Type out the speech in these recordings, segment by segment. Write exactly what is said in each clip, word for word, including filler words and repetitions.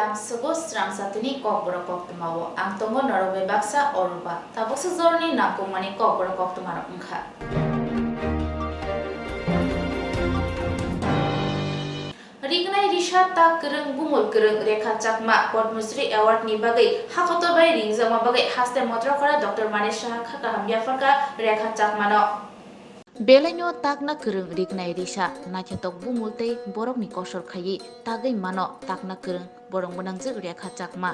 Ang sugo srang satini kokborok koktwmao. Ang tongo norok bai baksa Oruba. Tabuksa jorni nangkukmani kokborok koktwmarok wngkha. Rignai risa tak kwrwng bumul kwrwng Rekha Chakma Padma Shri Award ni bagwi hakotor bai ringjakma bagwi haste montri kora Doctor Manik Saha kha kaham yapharkha Rekha Chakma no. Belaino takna kwrwng rignai risa naithotok bumul tei borokni kosor khaiwi tagwi mano takna kwrwng borok gwnangjwk Rekha Chakma.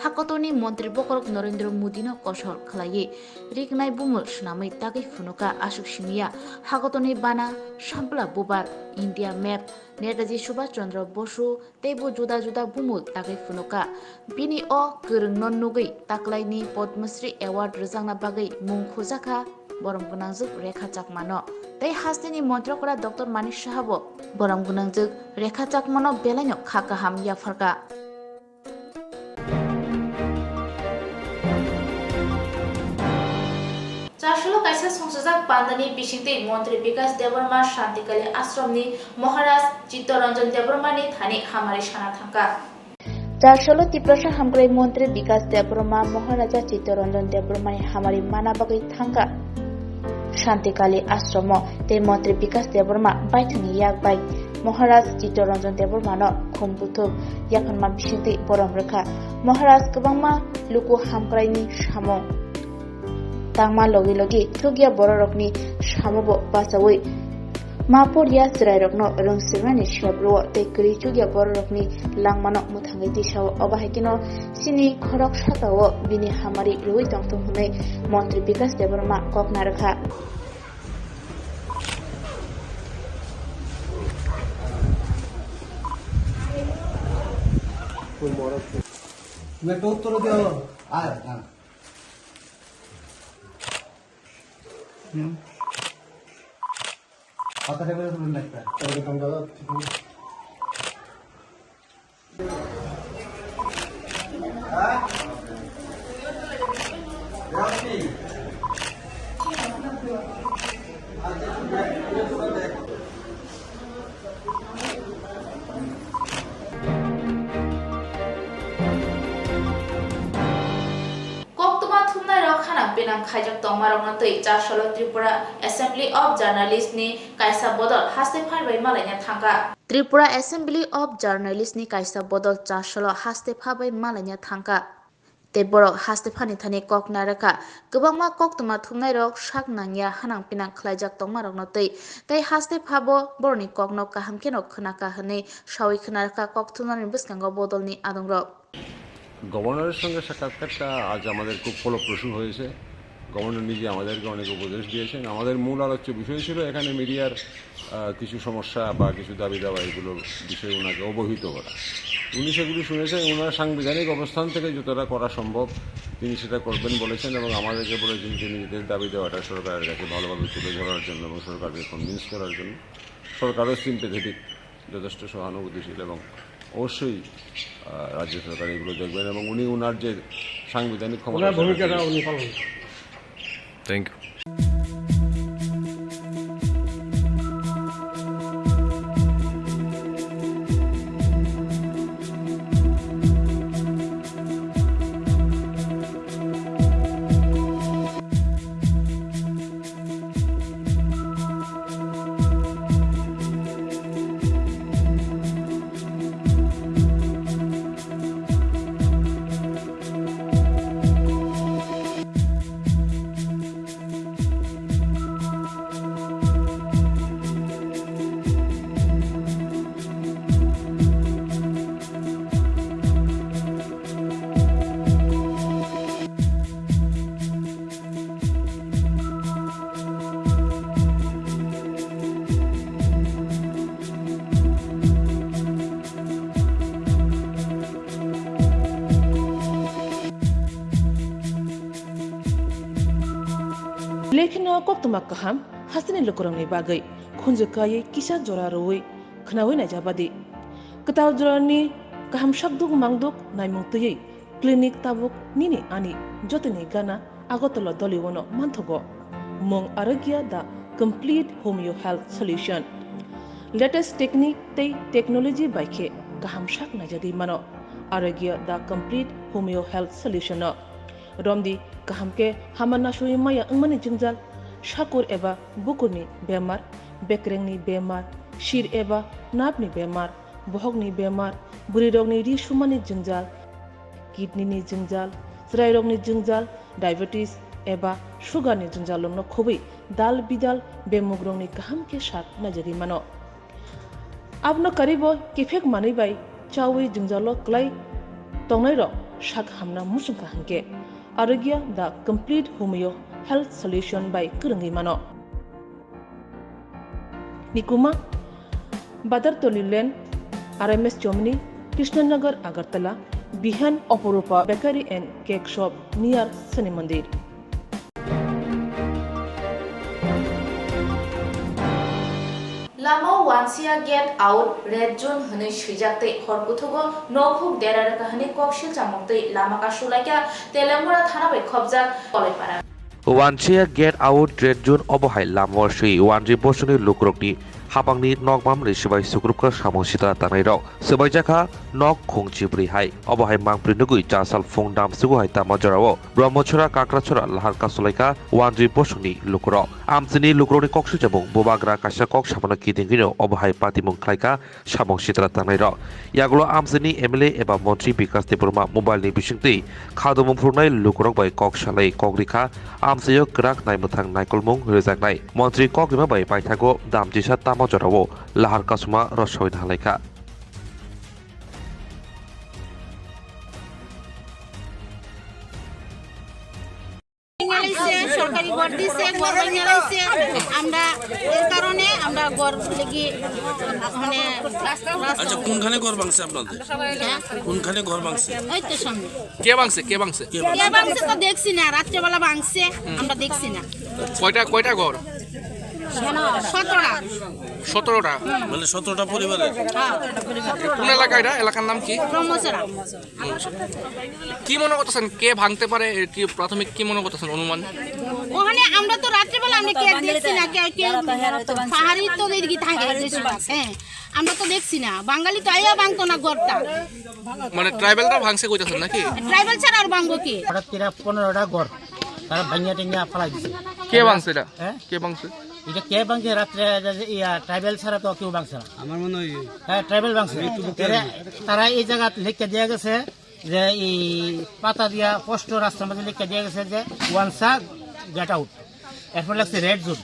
Hakotorni montri bokorok Narendra Modi no kosor khwlaiwi rignai bumul swnamwi tagwi phunuka aswk simiya hakotorni bana sampla bubar India map Netaji Subhash Chandra Bosu teibo juda juda bumul tagwi phunuka. Bini o kwrwngno nugwi taklaini Padma Shri Award rwjakna bagwi mung khujakha borom gwnangjwk Rekha Chakmano. Tei hasteni montri kora Doctor Manik Sahabo borom gwnangjwk Rekha Chakmano belaino kha kaham yapharkha. Chasolo kaisa songsajak pandani bisingtwi Montri Bikas Debbarma Shantikali Ashramni Maharaj Chittaranjan Debbarmani thani hamari sana thangkha. Chasolo Tiprasa Hamkrai Montri Bikas Debbarma Maharaja Chittaranjan Debbarmani hamari mana bagwi thangkha. Shantikali Ashramo tei Montri Bikas Debbarma baithangni yak bai Maharaj Chittaranjan Debbarmano khum buthuk yapharma bisingtwi borom rwkha. Maharaj kwbangma luku hamkraini samung tangma logi logi thukya bororokni samobo bachaui ma porya chwrairokno rwngsirnani sep rwo tei kwrwi chukya bororokni langmano mwthangwi tisao. Obo hai kheno chini khorok sakao bini hamari rwui tongthung hwnwi Montri Bikas Debbarma kok narwkha. তুমি একটা উত্তর দিও। আর, আর। হুম। কথা বলে বলুন একটা। এরকম দাদা, ঠিক আছে। Koktwma thumnairok hanang pinang khaijak tongmarokno twi Chasolo Tripura Assembly of Journalist ni kaisa bodol haste pharbai malaina thangkha. Tripura Assembly of Journalist ni kaisa bodol Chasolo haste phabai malaina thangkha. Tei borok haste phani thani kok narwkha. Kwbangma koktwma thumnairok sak nangya hanang pinang khlaijak tongmarokno twi tei haste phabo borokni kokno kaham kheno khwnakha hwnwi saui khwnarwkha kok thumnani bwskango bodolni adongrok. গভর্নরের সঙ্গে সাক্ষাৎকারটা আজ আমাদের খুব ফলপ্রসূ হয়েছে। গভর্নর নিজে আমাদেরকে অনেক উপদেশ দিয়েছেন। আমাদের মূল আলোচ্য বিষয় ছিল এখানে মিডিয়ার, আহ, কিছু সমস্যা বা কিছু দাবি দাওয়া, এগুলোর বিষয়ে ওনাকে অবহিত করা। উনি সেগুলি শুনেছেন, ওনার সাংবিধানিক অবস্থান থেকে যতটা করা সম্ভব তিনি সেটা করবেন বলেছেন এবং আমাদেরকে বলেছেন যে নিজেদের দাবি দাওয়াটা সরকারের কাছে ভালোভাবে তুলে ধরার জন্য এবং সরকারকে কনভিন্স করার জন্য। সরকারও সিম্প্যাথেটিক, যথেষ্ট সহানুভূতিশীল এবং অবশ্যই, আহ, রাজ্য সরকার এগুলো দেখবেন এবং উনি ওনার যে সাংবিধানিক ক্ষমতা ওনার সেটা ভূমিকাটা তিনি উনি পালন করবেন। Thank you. Lekheno koktwma kaham hasteni lukurokni bagwi khunju kaiwi kisa jora rwui khwnaui naijabadi. Kwtal jorani kaham sakduk mangduk naimung twiwi clinic tabuk nini ani jotoni gana Agartala Doliwono manthogo. Mung Arogya, the complete homeo health solution. Latest technique tei technology bai khe kaham sak naijagwi mano. Arogya the complete homeo health solution no. Romdi kaham khe hama nasui maya wngmani jwngjal, sakur eba bukurni bemar, bekrengni bemar, sir eba napni bemar, bohokni bemar, bwrwirokni ri sumani jwngjal, kidney ni jwngjal, chwrairokni jwngjal, diabetes eba sugar ni jwngjal rokno khobwi dal bidal bemugrokni kaham khe sak naijagwi mano. Abono karibo kiphek manwi bai chawi jwngjalo kwlai tongnairok sak hamna muchungkha hinkhe Arogya the complete homeo health solution bai kwrwngwi mano. Nikuma, Badartoli Lane, R M S Chomni, Krishnanagar, Agartala, Bihan Oporupa Bakery and Cake Shop near Shani Mandir. Lama o wansiya get out red zone hwnwi swijak tei hor kuthugo nokhuk dera rwkha hwnwi kok silchamung twi lama kasulaikha Telemura thana bai khopjak Koloipara. Wansiya get out red zone obo hai lama o swi wanjwi bosongni lukurokni hapangni nokbamni swbai sukrupkha samung sitra tangnairok. Swbaijakha nok khung chibrwi hai. Obo hai mangpri nugwi chasal phung damsugo hai tamo jorao Brahmachora, Kakrachora, Lahar kasulaikha wanjwi bosongni lukurok. Amchini lukurokni kok swijabung bubagra kaisa kok samano kidingwino obo hai patimung khlaikha samung sitra tangnairok. Yagulo amchini M L A eba montri Bikas Debbarma mobile ni bisingtwi khadumung phuruknai lukurok bai kok salai kok rikha amchaio kwrak naimwthang naikolmung rwjaknai. Montri kok rima bai paithago damchisa tamo jorao lahar kasuma rosoi nanglaikha. বাঙালি সে সরকারি ঘর দিছে, ঘর বানিয়ে লাইছে। আমরা এর কারণে আমরা ঘর লেগে মানে রাস্তা আচ্ছা, কোনখানে ঘর ভাঙছে আপনাদের? হ্যাঁ? কোনখানে ঘর ভাঙছে? ওই তো সামনে। কে ভাঙছে? কে ভাঙছে? কে ভাঙছে? কে ভাঙছে তো দেখছি না, রাত্রেবেলা ভাঙছে, আমরা দেখছি না। কয়টা, কয়টা ঘর? সতেরোটা। সতেরোটা? মানে সতেরোটা পরিবারের? হ্যাঁ। কোন এলাকা এটা? এলাকার নাম কি? ব্রহ্মছড়া। কি মনে করতেছেন, কে ভাঙতে পারে? এর কি প্রাথমিক কি মনে করতেছেন অনুমান? ওখানে আমরা তো রাত্রেবেলা আমরা কে দেখছি না, কে, কে পাহাড়ি তো এদিকে থাকে বেশিরভাগ, হ্যাঁ। আমরা তো দেখছি না, বাঙালি তো আইয়া ভাঙতো না ঘরটা। মানে ট্রাইবেলরা ভাঙছে কইতাছেন নাকি? ট্রাইবেল ছাড়া আর ভাঙবো কি? হঠাৎ করে পনেরোটা ঘর তারা ভাঙিয়া টেঙ্গিয়া ফালাই দিছে। কে ভাঙছে এটা? হ্যাঁ? কে ভাঙছে? এটা কে ভাঙছে? রাত্রে যে ইয়া ট্রাইবেল ছাড়া তো কেউ ভাঙছে না। আমার মনে হয় হ্যাঁ, ট্রাইবেল ভাঙছে। তারা, তারা এই জায়গা লিখতে দেওয়া গেছে যে এই পাতা দিয়া স্পষ্ট রাস্তার মধ্যে লিখে দিয়ে গেছে যে ওয়ানসা গেট আউট, এরপর লেখছে রেড জোন।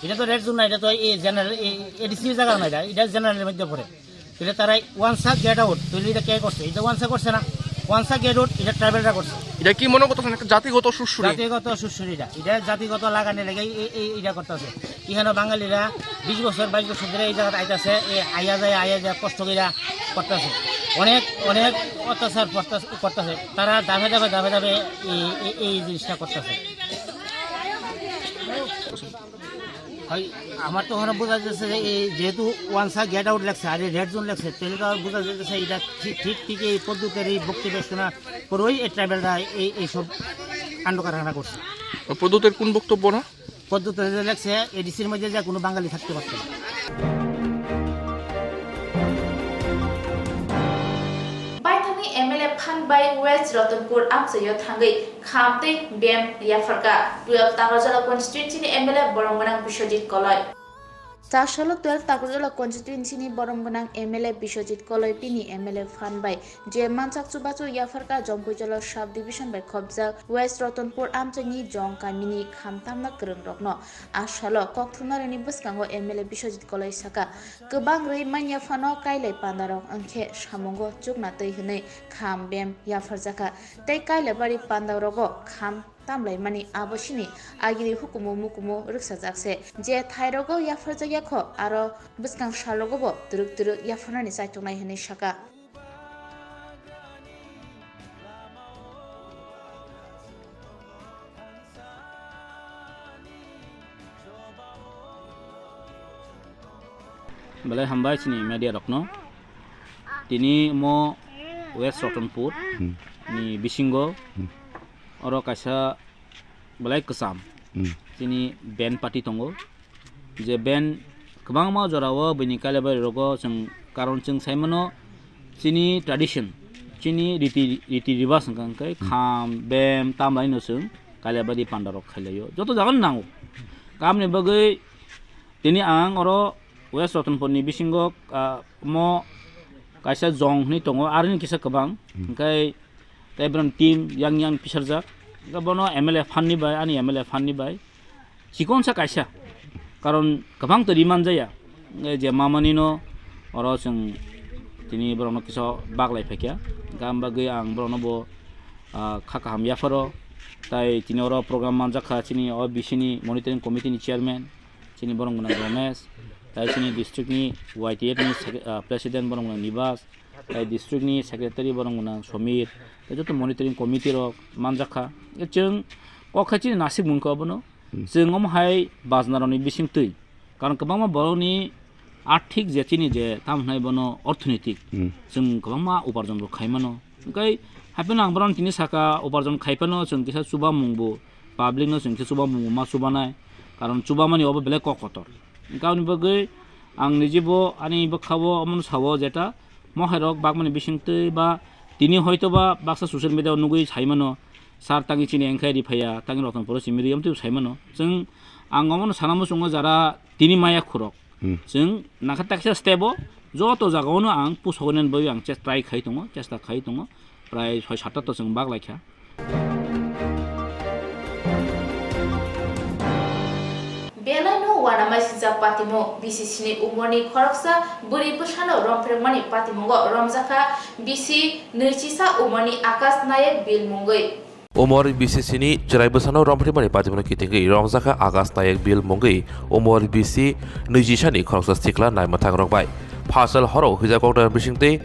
এটা তো রেড জোন না, এটা তো এই জেনারেল, এডিসি জায়গা না, এটা, এটা জেনারেলের মধ্যে পড়ে। এটা তারা ওয়ানসা গেট আউট, তাহলে এটা কে করছে? এটা ওয়ানসা করছে না, ওয়ানসা গেট আউট এটা ট্রাইবেলরা করছে। এটা কি মনে করতেছেন একটা জাতিগত সুরসুরি? জাতিগত সুরসুরি এটা, এটা জাতিগত লাগানে লেগে এই, এই, এটা করতেছে। এখানে বাঙালিরা বিশ বছর, বাইশ বছর ধরে এই জায়গাতে আইতাছে, এই আইয়া যায়, আইয়া যায়, কষ্ট কইরা করতেছে। অনেক, অনেক অত্যাচার করতেছে, করতেছে। তারা ধাপে ধাপে, ধাপে ধাপে এই, এই, এই জিনিসটা করতেছে। ভাই, আমার তো ওখানে বোঝা যাচ্ছে যে এই যেহেতু ওয়ানসা গেট আউট লেখছে আর এই রেড জোন লেখছে, তাহলে তো আর বোঝা যাচ্ছে এটা ঠিক, ঠিক, ঠিক এই পদ্ধতির এই বক্তব্য শোনা পরেই এই ট্রাইবেলরা এই, এই সব কাণ্ড কারখানা করছে। প্রদ্যুতের কোন বক্তব্য না? পদ্ধতি লেখছে, এডিসির মধ্যে যে কোনো বাঙালি থাকতে পারতো না। Baithangni M L A phan bai West Ratanpur amchaio thangwi kham tei bem yapharkha twelve Takarjala constituency ni M L A borom gwnang Biswajit Koloi. Chasalo twelve Takarjala constituency ni borom gwnang M L A Biswajit Koloi bini M L A phan bai je manchak chubachu yapharkha Jompuijala sub division bai khopjak West Ratanpur amchaini Jong kamini khamtamna kwrwngrokno. A salo kokthumnarokni bwskango M L A Biswajit Koloi saka, kwbang rwi manya phano kailai pandarok wngkhe samungo chukna twi hwnwi kham bem yapharjakha tei kailabari pandarogo kham tamlaimani abo chini agini hukumu mukumu rwksajakse. Je thairogo yapharjakya kho, aro bwskang salogobo twrwk twrwk yapharnani chaituknai hwnwi saka. Belai hambai chini media rokno. Tini mo West Ratanpur Hmm. ni bisingo Hmm. oro kaisa belai kwcham Hmm. chini band party tongo. Je band kwbangma jorao bini kailabari rogo chwng karon chwng saimano chini tradition Chini riti, riti ribas hwnkha hwnkhe kham, bem, tamlaino chwng kailabadi pandarok khailaio. Joto jagano nango. Kamni bagwi tini ang oro West Ratanpurni bisingo, ah, mo kaisa jong hwnwi tongo, aroni kisa kwbang. Hwnkhe tei borokni team yang yang pisarjak. Hwnkhe bono M L A phanni bai, ani M L A phanni bai. Chikonsa kaisa, karon kwbang twi ri manjaya, eh, je mamanino oro chwng tini borokno kisa baglai phaikha, gam bagwi ang borokno bo, ah, kha kaham yapharo, tai tini oro program manjakha chini o B C ni monitoring committee ni chairman, chini borok gwnang Romesh, tai chini district ni Y T F ni sec-, ah, president borok gwnang Nibas, tai district ni secretary borok gwnang Somir, tai joto monitoring committee rok manjakha. Chwng kok khai chini nasik mungkha obono. Hmm. Chwng omo hai bajna rokni bising twi. Karon kwbangma borokni arthik je chini je tamo hwnai bono orthonoitik. Hmm. Chwng kwbangma uparjon rok khai mano. Hwnkhe hapheno ang borokno tini saka uparjon khai phano chwng kisa chubamung bo public no chwng kisa chubamung bo ma chubanai. Karon chubamani obo belai kok kotor. Hwnkhe aboni bagwi ang nijibo ani bwkhao omono sao jeta Mohairok bakmani bisingtwi ba tini hoito ba baksa social media o nugwi saimano, "Sir, tangwi chini engkhai ri phaiya, tangwi Ratanpuro simi ri," amtwi saimano. Chwng ang omono sana muchungo jara tini maya khurok. Hmm. Chwng nakha taksa step o joto jaga ono ang pusogwi nani bagwi ang che-, try khai tongo, chesta khai tongo. Prai soi satta to chwng bak laikha. Belaino uanama sijak patimung, B C C ni umorni khoroksa bwrwi bwsano romphrekmani patimungo romjakha B C nwichisa umorni Akash Nayak Bill mungwi. Umor B C C ni chwrai bwsano romphrekmani patimungno kitingwi romjakha Akash Nayak Bill mungwi umor B C nwichisa ni khoroksa sikla naimwthang rok bai. Phasal horo hwija kokdar bisingtwi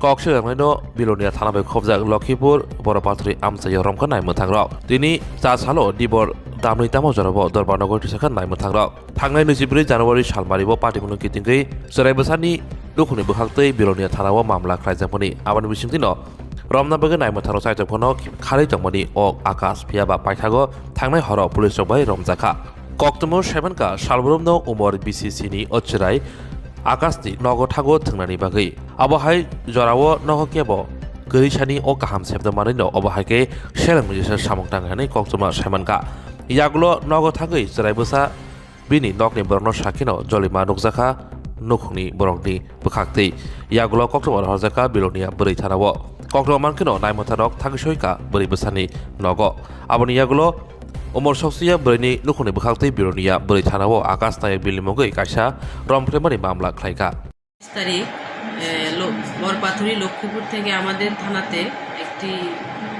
kok swkangnaino Bilonia thana bai khobjak Lokhipur Boropathori amchaio romkha naimwthang rok. Tini cha salo dibor damni tamo jorabo Dorbar nogo tisakha naimwthang rok. Thangnai nwichibrwi January salmari bo patimungno kitingwi chwrai bwsani nukhungni bwkhaktwi Bilonia thana o mamla khlaijakmani. Aboni bisingtwino romna bagwi naimwthang rok chaitok phano kharwi tongmani o Akash, phiyaba paithago thangnai horo police rok bai romjakha. Koktwmao saimankha salbrumno umor B C C ni o chwrai Akashni nogo thago thwngnani bagwi. Abo hai jorao nogo kebo kwrwisani o kaham sebda manwino obo hai khe selengni jesa samung tang hwnwi koktwma saimankha. Yagulo nogo thagwi chwrai bwsa bini nokni borokno sakheno jolima nukjakha nukhungni borokni bwkhaktwi. Yagulo koktwma rohorjakha Bilonia bwrwi thanao. Koktwma mankheno naimwtharok thangwi soikha bwrwi bwsani nogo. Aboni yagulo umor soksiya bwrwini nukhungni bwkhaktwi Bilonia bwrwi thanao Akash Nayak Bill ni mungwi kaisa romphrekmani mamla khlaikha. তারিখ, এ, লো-, বরপাথুরি লক্ষ্মীপুর থেকে আমাদের থানাতে একটি,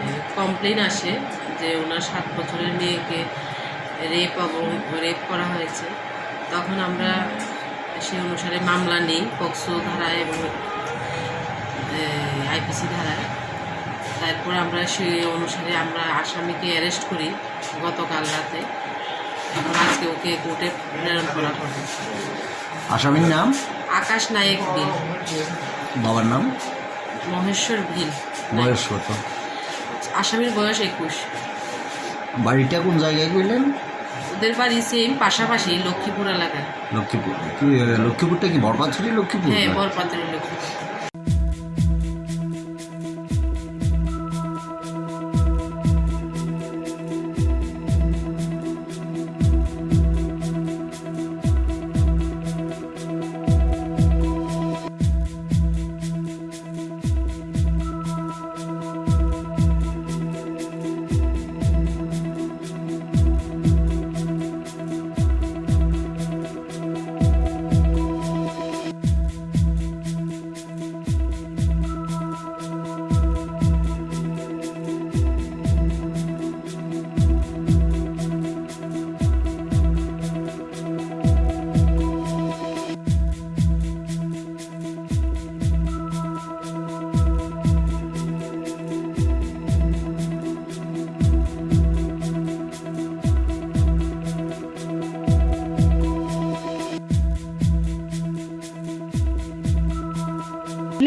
এ, কমপ্লেইন আসে যে ওনার সাত বছরের মেয়েকে রেপ এবং, রেপ করা হয়েছে। তখন আমরা সেই অনুসারে মামলা নেই পকসো ধারায় এবং, এ, আইপিসি ধারায়। তারপর আমরা সেই অনুসারে আমরা আসামিকে অ্যারেস্ট করি গতকাল রাতে। এখন আজকে ওকে কোর্টে প্রেরণ করা হবে। আসামির নাম? আকাশ নায়েক বিল। বাবার নাম? মহেশ্বর বিল। বয়স কত? আসামির বয়স একুশ। বাড়িটা কোন জায়গায় কইলেন? ওদের বাড়ি সেম পাশাপাশি লক্ষ্মীপুর এলাকায়। লক্ষ্মীপুর। কি, লক্ষ্মীপুরটা কি বরপাথুরি লক্ষ্মীপুর? হ্যাঁ, না? বরপাথুরি Lakshmipur.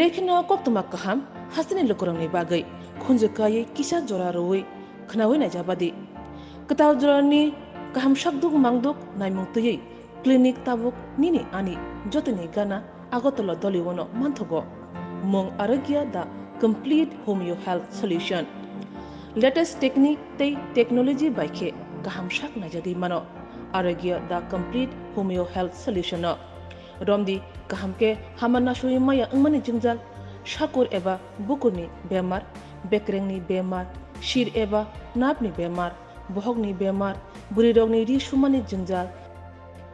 Lekheno koktwma kaham hasteni lukurokni bagwi khunju kaiwi kisa jora rwui khwnaui naijabadi. Kwtal jorani kaham sakduk mangduk naimung twiwi clinic tabuk nini ani jotoni gana Agartala Doliwono manthogo. Mung Arogya da Complete Homeo Health Solution. Latest technique tei technology bai khe kaham sak naijagwi mano Arogya the Complete Homeo Health Solution no. Romdi kaham khe hama nasoi maya wngmani jwngjal, sakur eba bukurni bemar, bekrengni bemar, sir eba nerve ni bemar, bohokni bemar, bwrwirokni ri sumani jwngjal,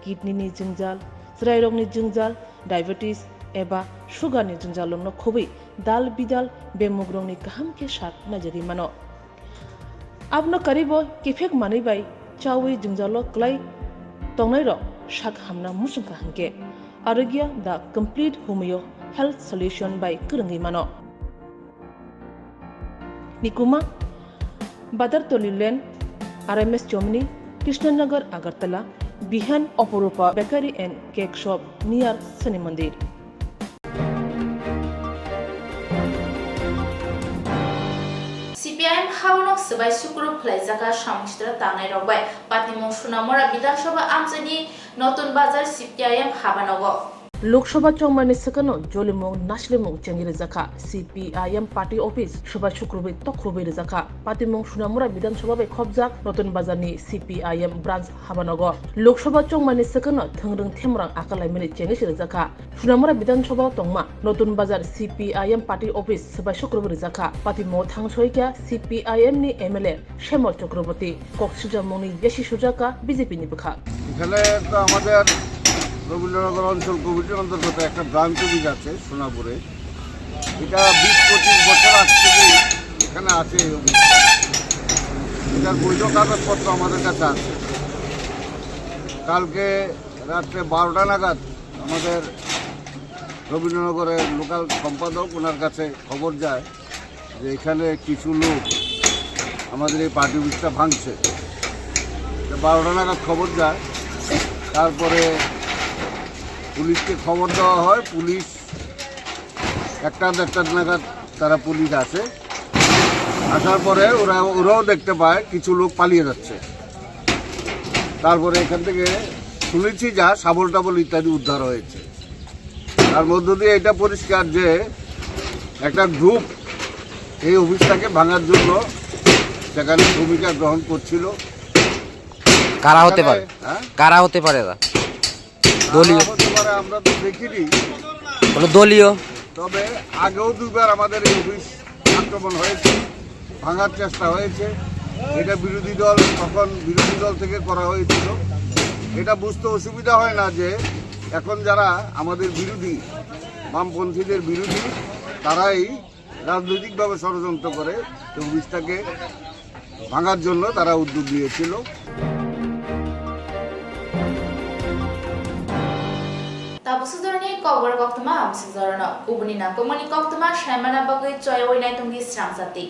kidney ni jwngjal, chwrairokni jwngjal, diabetes eba sugar ni jwngjal rokno khobwi dal bidal bemugrokni kaham khe sak naijagwi mano. Abono karibo kiphek manwi bai chawi jwngjalo kwlai tongnairok sak hamna muchungkha hinkhe Arogya the Complete Homeo Health Solution bai kwrwngwi mano. Nikuma, Badartoli Lane, R M S Chomni, Krishnanagar, Agartala, Bihan Oporupa Bakery and Cake Shop near Shani Mandir. C P I M habanok swbai sukru phwlaijakha samung sitra tangnairok bai. Patimung Sunamura Bidhan Sabha amchaini Notun Bazar C P I M habanogo. Lok Sabha chongmani swkangno jolimung naslimung chengwi rwjakha. C P I M party office swbai sukrubwi tokrubwi rwjakha. Patimung Sunamura Bidhan Sabha bai khopjak Notun Bazar ni C P I M branch habanogo. Lok Sabha chongmani swkangno thwngrwng themrang akalaimani chengwi se rwjakha. Sunamura Bidhan Sabha o tongma Notun Bazar C P I M party office swbai sukrubwi rwjakha. Patimung thang soikha C P I M ni M L A Shyamol Chakraborty, kok swijamungni yasi sujaka B J P ni bwkhak. এখানে তো আমাদের রবীন্দ্রনগর অঞ্চল কমিটির অন্তর্গত একটা branch office আছে সোনাপুরে। এটা বিশ পঁচিশ বছর আগ থেকে এখানে আছে এই অফিস। এটার বৈধ কাগজপত্র আমাদের কাছে আছে। কালকে রাত্রে বারোটা নাগাদ আমাদের রবীন্দ্রনগরের লোকাল সম্পাদক, ওনার কাছে খবর যায় যে এখানে কিছু লোক আমাদের এই পার্টি অফিসটা ভাঙছে। তো বারোটা নাগাদ খবর যায়, তারপরে পুলিশকে খবর দেওয়া হয়, পুলিশ একটা দেড়টা নাগাদ তারা পুলিশ আসে, আসার পরে ওরা, ওরাও দেখতে পায় কিছু লোক পালিয়ে যাচ্ছে। তারপরে এখান থেকে শুনেছি যা শাবল টাবল ইত্যাদি উদ্ধার হয়েছে। তার মধ্য দিয়ে এটা পরিষ্কার যে একটা গ্রুপ এই অফিসটাকে ভাঙার জন্য সেখানে ভূমিকা গ্রহণ করছিল। কারা হতে পারে? হ্যাঁ? কারা হতে পারে এরা? দলীয়? কারা হতে পারে আমরা তো দেখিনি। কোনো দলীয়? তবে আগেও দুইবার আমাদের এই অফিস আক্রমণ হয়েছে, ভাঙার চেষ্টা হয়েছে। এটা বিরোধী দল, তখন বিরোধী দল থেকে করা হয়েছিল। এটা বুঝতে অসুবিধা হয় না যে এখন যারা আমাদের বিরোধী, বামপন্থীদের বিরোধী, তারাই রাজনৈতিকভাবে ষড়যন্ত্র করে এই অফিসটাকে ভাঙার জন্য তারা উদ্যোগ নিয়েছিল। Tabuk sujorni kokborok koktwma hamsik jorano. Ubuni nangkukmani koktwma saimana bagwi choyawi naitongdi srang jati.